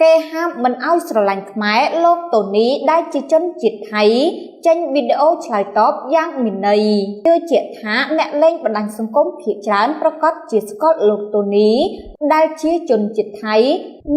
គេហាមមិនឲ្យស្រឡាញ់ខ្មែរលោកតូនីដែលជាជនជាតិថៃចេញវីដេអូឆ្លើយតបយ៉ាងមានន័យជឿជាក់ថាអ្នកលេងបណ្ដាញសង្គមភាគច្រើនប្រកាសជាស្គាល់លោកតូនីដែលជាជនជាតិថៃ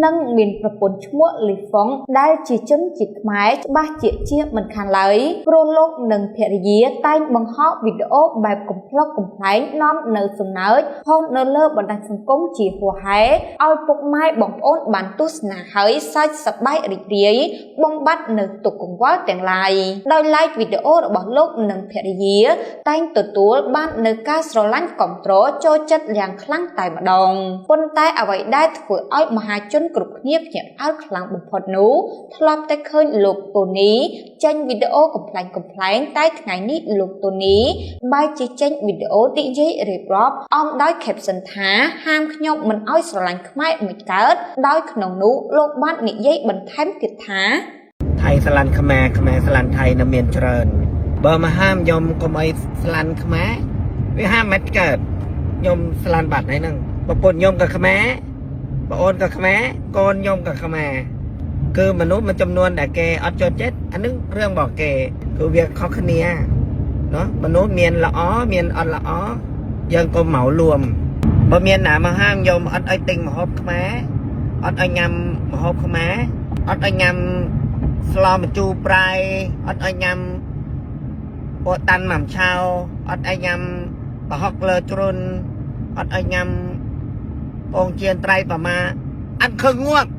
និងមានប្រពន្ធឈ្មោះលីហ្វុងដែលជាជនជាតិខ្មែរច្បាស់ជាជាមិនខានឡើយព្រោះលោកនិងភរិយាតែងបង្ហោះវីដេអូបែបកំប្លុកកំប្លែងនាំនៅសំណើចផុសនៅលើបណ្ដាញសង្គមជាហួហែឲ្យពុកម៉ែបងប្អូនបានទស្សនាហើយសើចសប្បាយរីករាយបំបត្តិនៅទុក្ខកង្វល់ទាំងឡាយដោយឡែកវីដេអូរបស់លោកនិងភរិយាតែងទទួលបាននៅការស្រឡាញ់គាំទ្រចូលចិត្តយ៉ាងខ្លាំងតែម្ដងប៉ុន្តែអ្វីដែលធ្វើឲ្យមហាជនគ្រប់គ្នាភ្ញាក់ផ្អើលខ្លាំងបំផុតនោះធ្លាប់តែឃើញលោកតូនីចេញវីដេអូកំប្លែងកំប្លែងតែថ្ងៃនេះលោកតូនីបែរជាចេញវីដេអូនិយាយរៀបរាប់អមដោយ caption ថាហាមខ្ញុំមិនឲ្យស្រឡាញ់ខ្មែរមិនកើតដោយក្នុងនោះលោកបាននិយាយបន្ថែមទៀតថា ថៃស្រឡាញ់ខ្មែរខ្មែរស្រឡាញ់ថៃនៅមានច្រើនបើមកហាមខ្ញុំកុំអីស្រឡាញ់ខ្មែរវាហាមមិនកើតខ្ញុំស្រឡាញ់បាត់ហើយហ្នឹងប្រពន្ធខ្ញុំក៏ខ្មែរប្អូនក៏ខ្មែរកូនខ្ញុំក៏ខ្មែរគឺមនុស្សមួយចំនួនដែលគេអត់ចូលចិត្តអានឹងរឿងរបស់គេគឺវាខុសគ្នាណោះមនុស្សមានល្អមានអត់ល្អយើងកុំមកលួមបើមានណាមកហាមខ្ញុំអត់ឲ្យទិញម្ហូបខ្មែរអត់ឲ្យញ៉ាំម្ហូបខ្មែរអត់ឲ្យញ៉ាំ ស្លម្ជូរប្រៃអត់ឲ្យញ៉ាំពោះតាន់ម៉ាំឆៅអត់ឲ្យញ៉ាំប្រហុកលើជ្រុនអត់ឲ្យញ៉ាំពងជៀនត្រីប្រមាអត់ខឹងងាប់។